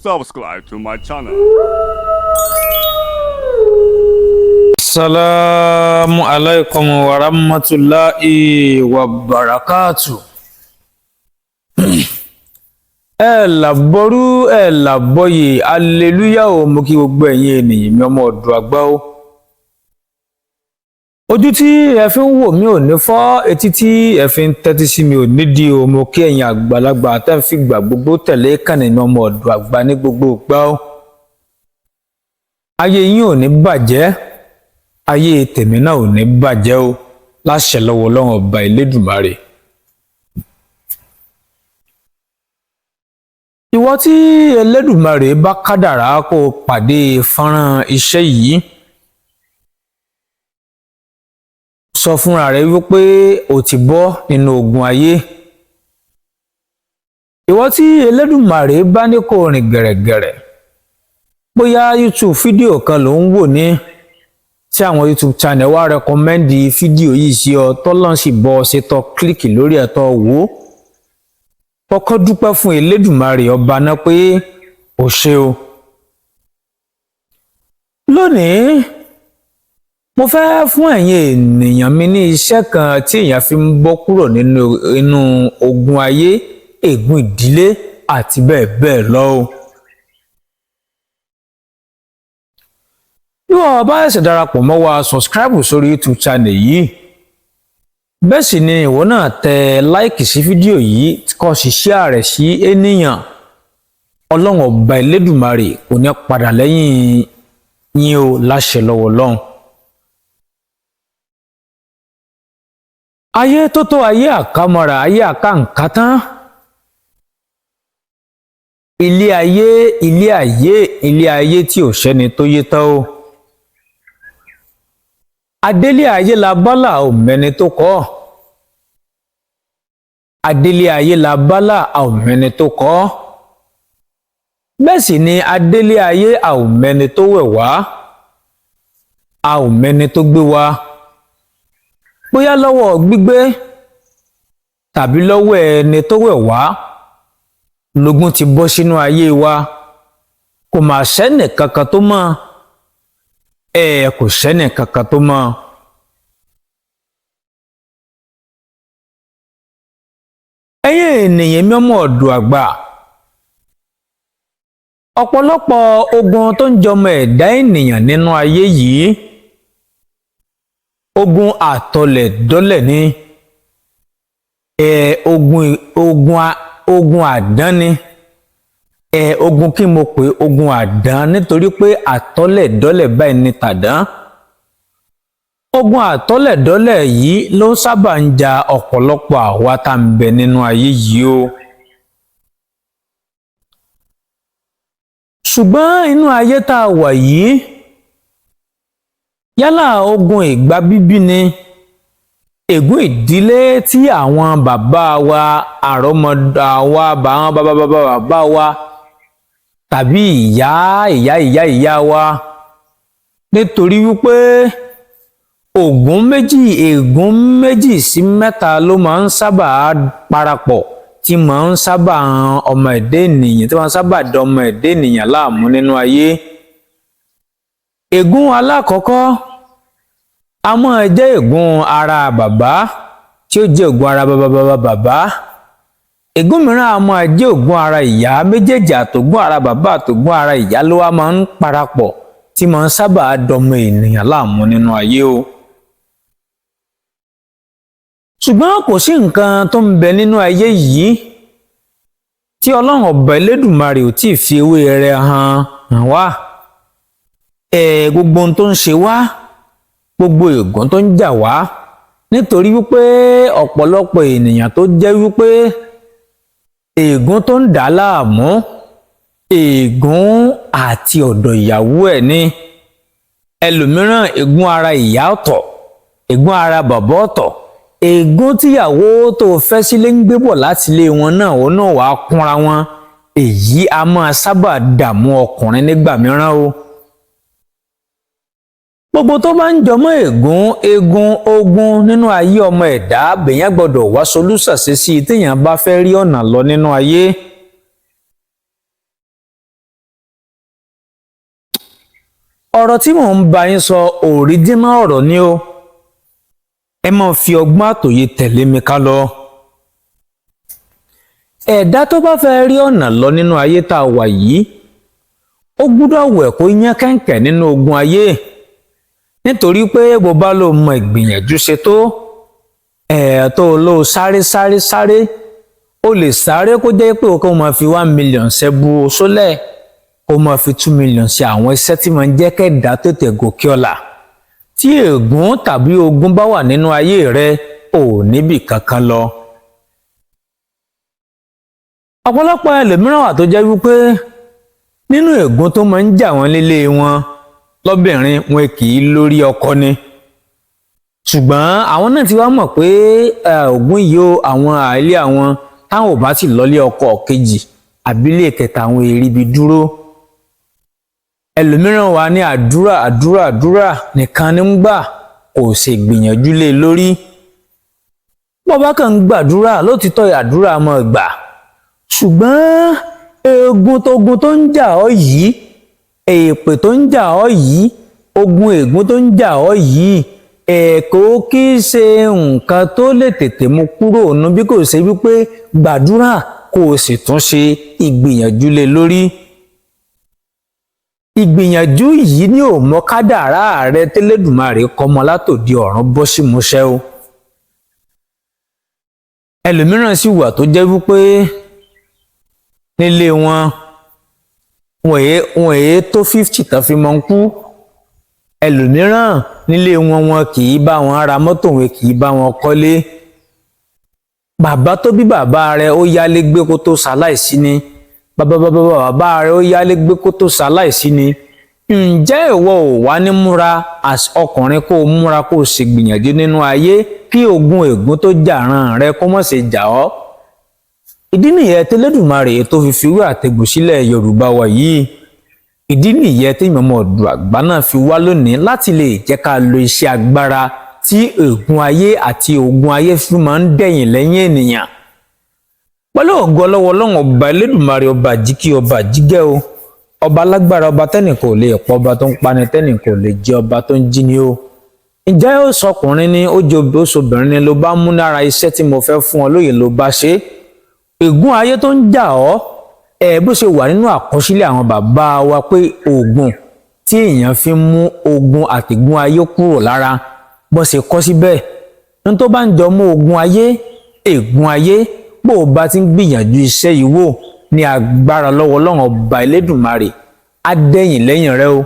Subscribe to my channel. Assalamu alaikum wa rahmatulahi wa barakatu. Ẹ làbọrú, ẹ làbọyè, aleluya o. Mo kí gbogbo ẹ̀yin ènìyàn mi, ọmọ ọ̀dọ̀ àgbà o. Ojú tí ẹ fi ń wò mí ò ní fọ́, etí tí ẹ fi ń tẹ́tí sí mi ò ní di o. Mo kí ẹ̀yin àgbàlagbà tẹ́ ń fi gbà gbogbo tẹ̀lé kànnì mi, ọmọ ọ̀dọ̀ àgbà, ní gbogbo ìgbà o. Ayé yín ò ní bàjẹ́, ayé tèmi náà ò ní bàjẹ́ o, láṣẹ lọ́wọ́ Ọlọ́run Ọba Elédùmarè. Ìwọ tí Elédùmarè bá kádàrá kó o pàdé fọ́nrán iṣẹ́ yìí, sọ fúnra rẹ wípé o ti bọ́ nínú ogun ayé. Ìwọ tí Elédùmarè bá ní kó o rìn gẹ̀rẹ̀gẹ̀rẹ̀, bóyá YouTube fídíò kan ló ń wò ní tí àwọn YouTube channel wá rẹkọmẹ́ndì fídíò yìí sí ọ, tọ́lọ́n sì bọ́ ọ ṣetọ́ kílíkì lórí ẹ̀tọ́ wò ó, kọ́kọ́ dúpẹ́ fún Elédùmarè ọba náà pé ó ṣe o. Lónìí, mo fẹ́ fún ẹ̀yin ènìyàn mi ní iṣẹ́ kan tí èèyàn fi ń bọ́ kúrò nínú inú ogun ayé, ègún ìdílé àti bẹ́ẹ̀ bẹ́ẹ̀ lọ o. Bí wọ́n bá ṣẹ̀ṣẹ̀ darapọ̀ mọ́ wa, subscribe sórí YouTube channel yìí. Bẹ́ẹ̀ sì ni ìwọ náà tẹ láìkì sí fídíò yìí, kó sì share rẹ̀ sí ènìyàn. Ọlọ́run Ọba Elédùmarè kò ní padà lẹ́yìn yín o, láṣẹ lọ́wọ́ Ọlọ́run. Ayé tó tó ayé àkámọ́ra, ayé àkàǹkátán. Ilé ayé, ilé ayé, ilé ayé tí ò sẹ́ni tó yé tán o. Adélé ayé la bálà, ò mẹ́ni tó kọ́. Adélé ayé la bálà, a ò mẹ́ni tó kọ́. Bẹ́ẹ̀ sì ni adélé ayé, a ò mẹ́ni tó wẹ̀ wá, a ò mẹ́ni tó gbé wa. Bóyá lọ́wọ́ gbígbé tàbí lọ́wọ́ ẹni tó wẹ̀ wá lógún ti bọ́ sínú ayé wa, kò mà sẹ́nì kankan tó mọ̀. Ẹ kò sẹ́nì kankan tó mọ̀. Ẹ̀yin ènìyàn mi, ọmọ ọ̀dọ̀ àgbà, ọ̀pọ̀lọpọ̀ ogun tó ń jọmọ ẹ̀dá ènìyàn nínú ayé yìí, ogun àtọlẹ̀dọ́lẹ̀ ni, ẹ ogun ogun ogun àdán ni, ẹ ogun kí mo pè ogun àdán, nítorí pé àtọlẹ̀dọ́lẹ̀ báyìí ni tàdán. Ogun àtọlẹ̀dọ́lẹ̀ yìí ló sábà ń ja ọ̀pọ̀lọpọ̀ àwa tá ń bẹ nínú ayé yìí o. Ṣùgbọ́n inú ayé tá a wà yìí, yálà ogun ìgbà bíbí ni, ègún ìdílé tí àwọn bàbá wa, àrọ́mọdọ́ àwa, àwọn bàbá bàbá bàbá wa tàbí ìyá ìyá ìyá ìyá wa, nítorí wípé ògún méjì, ègún méjì sí mẹ́ta ló máa ń sábà parapọ̀ tí máa ń sábà han ọmọ ẹ̀dá ènìyàn, tí máa ń sábà dán ọmọ ẹ̀dá ènìyàn láàmú nínú ayé. Ègún alákọ̀ọ́kọ́ a máa jẹ́ ègún ara bàbá tí ó jẹ́ ègún ara bàbá bàbá bàbá. Ègún mìíràn a máa jẹ́ ègún ara ìyá. Méjèèjì, àtògún ara bàbá àtògún ara ìyá, ló wá máa ń parapọ̀ tí máa ń sábà dọmọ ènìyàn láàmú nínú ayé o. Ṣùgbọ́n kò sí nǹkan tó ń bẹ nínú ayé yìí tí Ọlọ́run Ọba Elédùmarè ò tí ì fi ewé rẹ̀ hàn hàn wá. Ẹ gbogbo ohun tó ń ṣe wá, gbogbo ègún tó ń jà wá, nítorí wípé ọ̀pọ̀lọpọ̀ ènìyàn tó jẹ́ wípé ègún tó ń dà láàmú, ègún àti ọ̀dọ̀ ìyàwó ẹ̀ ni. Ẹlòmíràn, ègún ara ìyá ọ̀tọ̀, ègún ara bàbá ọ̀tọ̀, ègún tíyàwó tó fẹ́ sílé ń gbé bọ̀ láti ilé wọn náà, òun náà wàá kúnra wọn. Èyí a máa sábà dààmú ọkùnrin nígbà mìíràn o. Gbogbo tó bá ń jọmọ́ ègún, egun, ogun nínú ayé ọmọ ẹ̀dá, bèèyàn gbọ́dọ̀ wá solúsà sí sí téèyàn bá fẹ́ rí ọ̀nà lọ nínú ayé. Ọ̀rọ̀ tí mò ń bá yín sọ òríjínà ọ̀rọ̀ ni o. Ẹ máa fi ọgbọ́n àtòye tẹ̀lé mi ká lọ. Ẹ̀dá tó bá fẹ́ rí ọ̀nà lọ nínú ayé tá a wà yìí, ó gbúdọ̀ wẹ̀ kó yán kẹ̀kẹ́ nínú ogun ayé, nítorí pé bó bá lò mọ ìgbìyànjú ṣe tó ẹ̀ tó lò sáré sáré sáré, ó lè sáré kó jẹ́ pé kó máa fi 1 million ṣẹ́bu sólẹ̀, kó máa fi 2 million ṣe àwọn iṣẹ́ tí máa ń jẹ́ kẹ́dá tètè gòkè ọ̀la. Tí ègún tàbí ogun bá wà nínú ayé rẹ, ò níbì kankan lọ. Ọ̀pọ̀lọpọ̀ ẹlòmíràn wà tó jẹ́ wípé nínú ègún tó máa ń jà wọ́n lílé wọn lọ́bìnrin, wọn kì í lórí ọkọ ni. Ṣùgbọ́n àwọn náà ti wá mọ̀ pé ògún yìí ó àwọn àìlé àwọn, táwọn ò bá sì lọ́lé ọkọ kejì àbílẹ̀ kẹta, àwọn èrìbí dúró. Ẹlòmíràn wà ní àdúrà, àdúrà, àdúrà nìkan ní ń gbà, kò sì gbìyànjú lé lórí. Bọ́ bá kàn ń gbàdúrà, lótìtọ́ àdúrà máa gbà, ṣùgbọ́n egun tógun tó ń jà ọ́ yìí, èpè tó ń jà ọ́ yìí, ogun ègún tó ń jà ọ́ yìí, ẹ̀kọ́ kì í ṣe nǹkan tó lè tètè mú kúrò nù bí kò ṣe wípé gbàdúrà kó o sì tún ṣe ìgbìyànjú lé lórí. Ìgbìyànjú yìí ní ò mọ kádàrá rẹ tẹ́lẹ̀dùmarè kọmọ látòdì ọ̀run bọ́ sí múṣẹ́ o. Ẹlòmíràn sì wà tó jẹ́ wípé nílé wọn, wọn èé tó 50 tán fi máa ń kú. Ẹlòmíràn nílé wọn, wọn kì í bá wọn ra mọ́tò, wọn kì í bá wọn kọ́lé. Bàbá tó bí bàbá rẹ̀, ó yálé gbé kó tó ṣaláìsí ni. Bàbá bàbá bàbá rẹ̀, ó yálé gbé kó tó ṣaláìsí ni. Ǹjẹ́ ìwọ ò wá ní múra as ọkùnrin, kó o múra, kó o sì gbìyànjú nínú ayé, kí ogun ègún tó jàrán rẹ kó má ṣe jà ọ́? Ìdí nìyẹn tẹ́lẹ̀dùmarè tó fi fiwé àtẹ̀gùn sílẹ̀ Yorùbá wa yìí. Ìdí nìyẹn tí ìmọ̀mọ̀ ọ̀dùn àgbà náà fi wá lónìí láti lè jẹ́ ká lo iṣẹ́ agbára tí ègún ayé àti ogun ayé fi máa ń dẹ̀yìn lẹ́yìn ènìyàn. Pẹ̀lú ògo ọlọ́wọ́ Ọlọ́run ọba Elédùmarè, ọba àjíkí, ọba àjígẹ́ o, ọba alágbára, ọba tẹ́nìkan ò lè pọ̀, ọba tó ń pani tẹ́nìkan ò lè jẹ́, ọba tó ń jí ni o. Ǹjẹ́ ó sọkùnrin ni, ó jẹ́ ó sọbìnrin ni, ló bá mú lára iṣẹ́ tí mo fẹ́ fún ọ lóye, ló bá ṣe é, ègún ayé tó ń jà ọ́ ẹ, bó ṣe wà nínú àkọsílẹ̀ àwọn bàbá wa pé oògùn tí èèyàn fi ń mú ogun àtìgún ayé kúrò lára, bó ṣe kọ́ síbẹ̀ ní, tó bá ń jọ mú ogun ayé, ègún ayé, bó o bá ti ń gbìyànjú iṣẹ́ yìí wò, ní agbára lọ́wọ́ Ọlọ́run ọba Elédùmarè, á dẹ̀yìn lẹ́yìn rẹ o.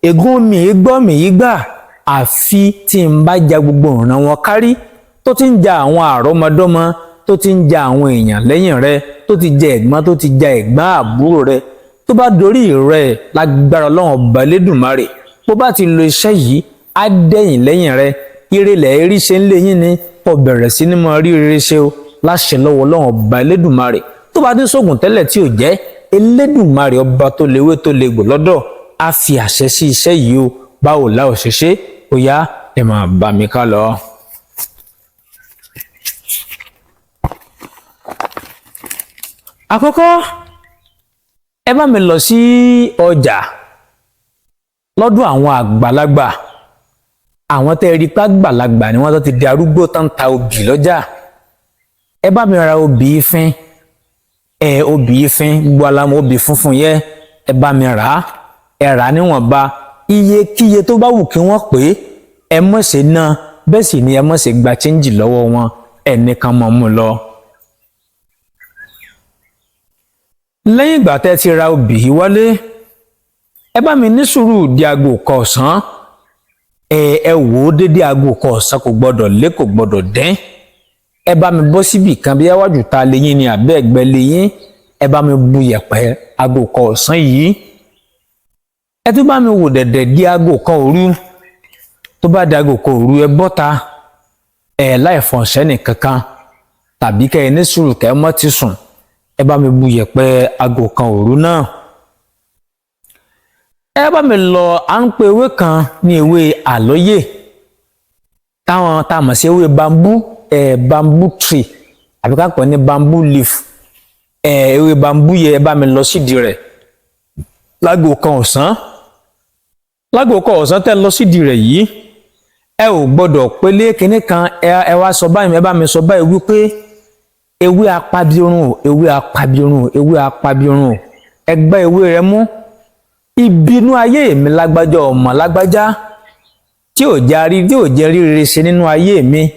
Ègún mi gbọ́ mi yìí gbà, àfi tí n bá ja gbogbo ìran wọn kárí, tó ti ń ja àwọn àrọ́mọdọ́mọ, tó ti ń ja àwọn èèyàn lẹ́yìn rẹ, tó ti jẹ ẹ̀gbọ́n, tó ti ja ẹ̀gbọ́n àbúrò rẹ, tó bá dorí rẹ, lágbára Ọlọ́run ọba Elédùmarè, bó bá ti lo iṣẹ́ yìí, á dẹ̀yìn lẹ́yìn rẹ. Ìrẹ̀lẹ̀ rí ṣe ń lé yín ni kò bẹ̀rẹ̀ sí ní máa rí rere ṣe o, láṣẹ lọ́wọ́ Ọlọ́run ọba Elédùmarè. Tó bá ti ń sóògùn tẹ́lẹ̀ tí ò jẹ́, Elédùmarè ọba tó léwé tó legbò lọ́dọ̀ á fi àṣẹ sí iṣẹ́ yìí o. Báwo la ò ṣe ṣe? Ó yá, ẹ máa bá mi ká lọ. Àkọ́kọ́, ẹ bá mi lọ sí ọjà lọ́dọ̀ àwọn àgbàlagbà, àwọn tẹ́ rí pé àgbàlagbà ni wọ́n, tó ti di arúgbó, tán ta obì lọ́jà. Ẹ bá mi ra obì ìfín, ẹ obì ìfín, gbogbo alamọ obì funfun yẹ, ẹ bá mi rà á. Ẹ rà á níwọ̀nba, iye kíye tó bá wù kí wọ́n pè é, ẹ mọ̀ ṣe ná bẹ́ẹ̀ sì ni, ẹ mọ̀ ṣe gba chíńjì lọ́wọ́ wọn, ẹnìkan mọ̀ mú lọ. Lẹ́yìn ìgbà tẹ́ ti ra obì yìí wálé, ẹ bá mi ní sùúrù di aago kan ọ̀sán. Ẹ wò ó, dédé aago kan ọ̀sán, kò gbọ́dọ̀ lé, kò gbọ́dọ̀ dín. Ẹ bá mi bọ́ síbì kan, bí iwájú ta lẹ́yìn ni àbẹ́ ẹ̀gbẹ́ lẹ́yìn, ẹ bá mi bu yẹ̀pẹ̀ aago kan ọ̀sán yìí. Ẹ tún bá mi wò dẹ̀dẹ̀ di aago kan òru. Tó bá di aago kan òru, ẹ bọ́ta ẹ láì fọ̀nṣẹ́ nìkankan, tàbí kẹ́ ẹ ní sùúrù kẹ́ ẹ mọ́ ti sùn, ẹ bá mi bu yẹ̀pẹ̀ aago kan òru náà. Ẹ bá mi lọ, à ń pe ewé kan ní ewé àlóyè, táwọn tá a mọ̀ sí ewé bambú, ẹ bamboo tree, àbí ká pè ní bamboo leaf, ẹ ewé bambú yẹ. Ẹ bá mi lọ sídìí rẹ̀ láago kan ọ̀sán. Lágbo kan ọ̀sán tẹ́ lọ sídìí rẹ̀ yìí, ẹ ò gbọ́dọ̀ pélé kinní kan. Ẹ wá sọ báyìí, ẹ bá mi sọ báyìí wípé ewé apabirun o, ewé apabirun o, ewé apabirun o. Ẹ gbá ewé rẹ mú. Ìbínú ayé mi lágbájá, ọmọ lágbájá, tí ò járí, tí ò jẹ́ ríire ṣe nínú ayé mi,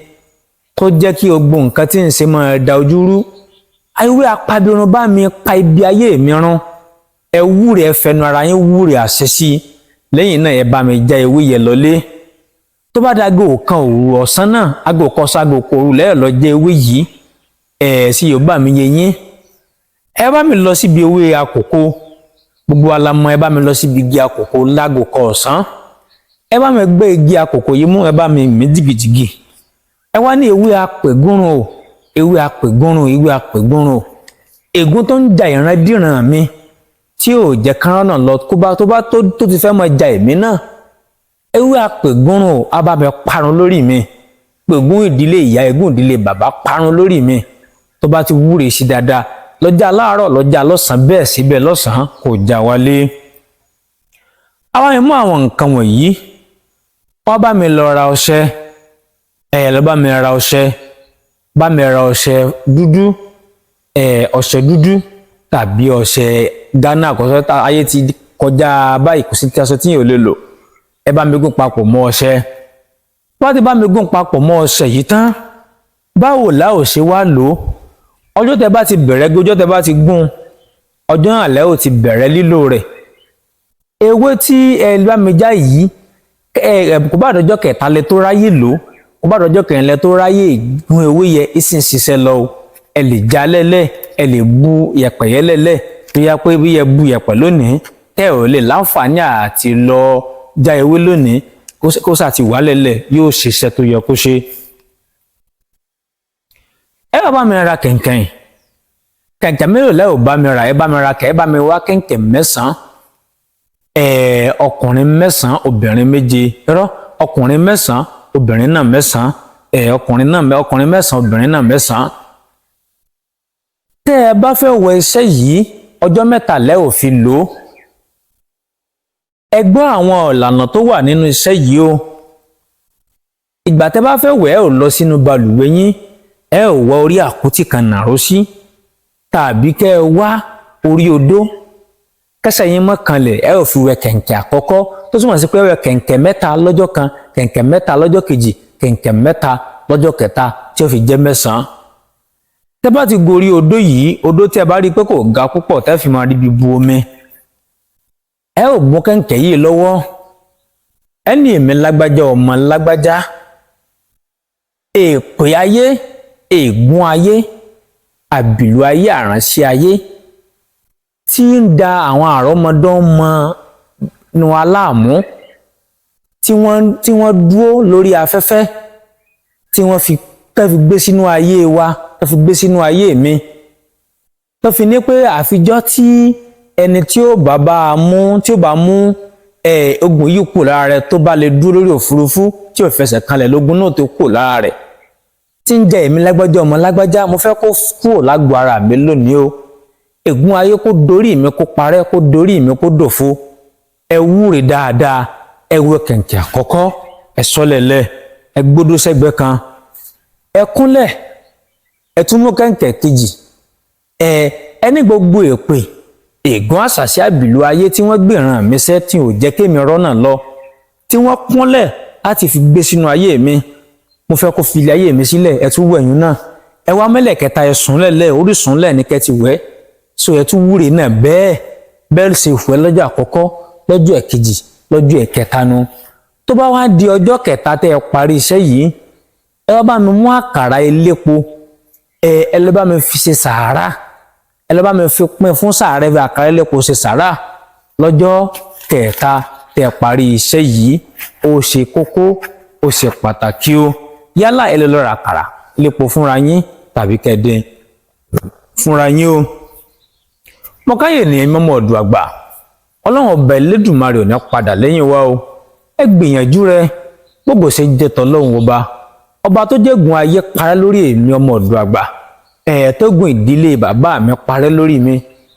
tó jẹ́ kí gbogbo nǹkan tí ń ṣe máa da ojú rú, ewé apabirun bá mi pa ibi ayé mi run. Ẹ wúre, ẹ fẹnu ara yín wúre àṣẹ sí i. Lẹ́yìn náà, ẹ bá mi já ewé yẹn lọlé. Tó bá dago kan òru ọ̀sán náà, aago kan sago kan òru lẹ́yìn lọ jẹ ewé yìí. Ẹ̀ sí Yorùbá mi yé yín. Ẹ bá mi lọ síbi ewé àkókò, gbogbo alamọ. Ẹ bá mi lọ síbi igi àkókò láago kan ọ̀sán. Ẹ bá mi gbé igi àkókò yìí mú, ẹ bá mi mí jìgìjìgì. Ẹ wá ní ewé apẹ̀gúrun o, ewé apẹ̀gúrun, ewé apẹ̀gúrun o, ègún tó ń ja ìrandíran mi, tí ò jẹ́ kán náà lọ, kó bá tó bá tó tó ti fẹ́ máa ja èmi náà, ewé apẹ̀gúrun o, á bá mi parun lórí mi. Pègún ìdílé ìyá, ègún ìdílé bàbá, parun lórí mi. Tó bá ti wúre sí dáadáa, lọ́jà láàárọ̀, lọ́jà lọ́sàn-án, bẹ́ẹ̀ síbẹ̀ lọ́sàn-án kò já wálé. Àwọn yẹn mú àwọn nǹkan wọ̀nyí, wọ́n bá mi lọ ra ọṣẹ. Ẹ lọ bá mi ra ọṣẹ, bá mi ra ọṣẹ dúdú, ẹ ọṣẹ dúdú tàbí ọṣẹ Ghana. Kọsọ ayé ti kọjá báyìí, kò sí tí aṣọ tí yóò lè lò. Ẹ bá mi gún papọ̀ mọ́ ọṣẹ. Wọ́n ti bá mi gún papọ̀ mọ́ ọṣẹ yìí tán, báwo la ò ṣe wá lò ó? Ọjọ́ tẹ bá ti bẹ̀rẹ̀, ọjọ́ tẹ bá ti gún, ọjọ́ náà lẹ́ ò ti bẹ̀rẹ̀ lílò rẹ̀. Ewé tí ẹ bá mi já yìí, ẹ kò bá dọjọ́ kẹta lẹ tó ráyè lò, kò bá dọjọ́ kẹrin lẹ tó ráyè gún ewé yẹ, ìsìn ṣiṣẹ́ lọ o. Ẹ lè já lẹ́lẹ̀, ẹ lè bu yẹ̀pẹ̀ yẹ lẹ́lẹ̀. Tó yá pé bí ẹ bu yẹ̀pẹ̀ lónìí, tẹ́ ò lè láǹfààní àti lọ já ewé lónìí, kó sà ti wà lẹ́lẹ̀, yóò ṣiṣẹ́ tó yẹ kó ṣe. Ẹ bá mi ra kẹ̀kẹ́. Kẹ̀kẹ́ mélòó lẹ́ ò bá mi rà? Ẹ bá mi ra kẹ̀, ẹ bá mi wá kẹ̀kẹ́ 9. Ẹ ọkùnrin 9, obìnrin 7. Irọ́, ọkùnrin 9, obìnrin náà 9. Ẹ ọkùnrin náà, ọkùnrin 9, obìnrin náà 9. Tẹ́ ẹ bá fẹ́ wọ iṣẹ́ yìí, ọjọ́ 3 lẹ́ ò fi lò ó. Ẹ gbọ́ àwọn ìlànà tó wà nínú iṣẹ́ yìí o. Ìgbà tẹ́ bá fẹ́ wẹ̀, ẹ ò lọ sínú balùwẹ̀ yín, ẹ ò wá orí àpótí kan nàró sí, tàbí kẹ́ ẹ wá orí odó, kẹsẹ̀ yín mọ́ kanlẹ̀. Ẹ ò fi wẹ̀ kẹ̀ǹkẹ̀ àkọ́kọ́, tó túmọ̀ sí pé ẹ wẹ̀ kẹ̀ǹkẹ̀ 3 lọ́jọ́ kan, kẹ̀ǹkẹ̀ 3 lọ́jọ́ kejì, kẹ̀ǹkẹ̀ 3 lọ́jọ́ kẹta, tí ó fi jẹ́ 9. Tẹ́ bá ti gorí odó yìí, odó tí ẹ bá rí i pé kò ga púpọ̀, tẹ́ fi máa rí bí bu omi, ẹ ò mú kẹ̀ǹkẹ̀ yìí lọ́wọ́. Ẹ ní, "Èmi lágbájá, ọmọ lágbájá, èpè ayé, ègún ayé, àbìlú ayé, àránṣẹ́ ayé tí ń da àwọn àrọ́mọdọ́mọ nu aláàmú, tí wọ́n dúró lórí afẹ́fẹ́, tí wọ́n fi tẹ́ fi gbé sínú ayé wa, tẹ́ fi gbé sínú ayé mi, tó fi ní pé àfijọ́ tí ẹni tí ó bá a mú, tí ó bá mú ẹ ogun yìí kù lára rẹ̀, tó bá lè dúró lórí òfurufú tí ò fẹsẹ̀ kanlẹ̀, lógun náà tó kù lára rẹ̀, tí ń jẹ́ èmi lágbájá, ọmọ lágbájá, mo fẹ́ kó kúrò lágbo ara mi lónìí o. Ègún ayé kó dorí mi kó parẹ́, kó dorí mi kó dòfo." Ẹ wúre dáadáa, ẹ wẹ kẹ̀kẹ́ àkọ́kọ́, ẹ sọlẹ̀lẹ̀, ẹ gbódó sẹ́gbẹ́ kan, ẹ kúnlẹ̀, ẹ tún mú kẹ̀kẹ́ kejì. Ẹ ní gbogbo èpè, ègún, àṣàṣì, àbìlú ayé tí wọ́n gbèràn mi sẹ́, tí ò jẹ́ kémi rọ́nà lọ, tí wọ́n kúnlẹ̀ láti fi gbé sínú ayé mi, mo fẹ́ kó fi ilé ayé mi sílẹ̀. Ẹ tún wẹ̀yún náà. Ẹ wá mẹ́lẹ̀ kẹta, ẹ sùn lẹ̀lẹ̀, orísun lẹ̀ ní kẹ́ ti wẹ̀ so. Ẹ tún wúre náà bẹ́ẹ̀ bẹ́ẹ̀ ṣe fẹ́ lọ́jọ́ àkọ́kọ́, lọ́jọ́ ẹ̀kejì, lọ́jọ́ ẹ̀kẹta nu. Tó bá wá di ọjọ́ kẹta tẹ́ ẹ parí iṣẹ́ yìí, ẹ wá bá mi mú àkàrà elépo. Ẹ lọ bá mi fi ṣe sàárà, ẹ lọ bá mi fi pín fún sàárà. Ẹ fi àkàrà elépo ṣe sàárà lọ́jọ́ kẹta tẹ́ ẹ parí iṣẹ́ yìí. Ó ṣe kókó, ó ṣe pàtàkì o. Yálà ẹ lè lọ ra àkàrà elépo fúnra yín tàbí kẹ́dín fúnra yín o. Mo káyè ní mọ́mọ́ ọ̀dùn àgbà. Ọlọ́run Ọba Ẹlẹ́dùnmarè ò ní padà lẹ́yìn wa o. Ẹ gbìyànjú rẹ, gbogbo ṣe jẹ́ tọ́lọ́run Ọba, ọba tó jẹ́gun ayé parẹ́ lórí èmi ọmọ ọ̀dọ̀ àgbà, ẹ̀ tó gun ìdílé bàbá mi parẹ́ lórí mi,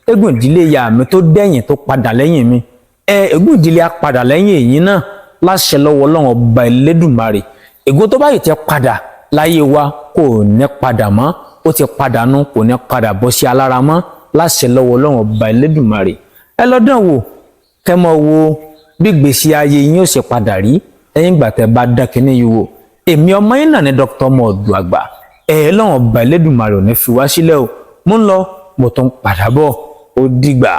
tẹ́gùn ìdílé ìyá mi tó dẹ̀yìn, tó padà lẹ́yìn mi. Ẹ ègún ìdílé á padà lẹ́yìn èyí náà láṣẹ lọ́wọ́ Ọlọ́run Ọba Elédùmarè. Ègún tó báyìí ti padà láyé wa kò ní padà mọ́, ó ti padà nú, kò ní padà bọ́ sí alára mọ́ láṣẹ lọ́wọ́ Ọlọ́run Ọba Elédùmarè. Ẹ lọ dán wò, kẹ́ mọ́ wo bí gbèsè ayé yín ó ṣe padà rí lẹ́yìn ìgbà tẹ́ bá dán kínní yìí wò. Èmi ọmọ yín náà ní Dr. Ọmọ-Ọ̀dọ̀ Àgbà. Ẹ Ọlọ́run Ọba Elédùmarè ò ní fi wá sílẹ̀ o. Mo ń lọ, mo tún padà bọ̀, ó dìgbà.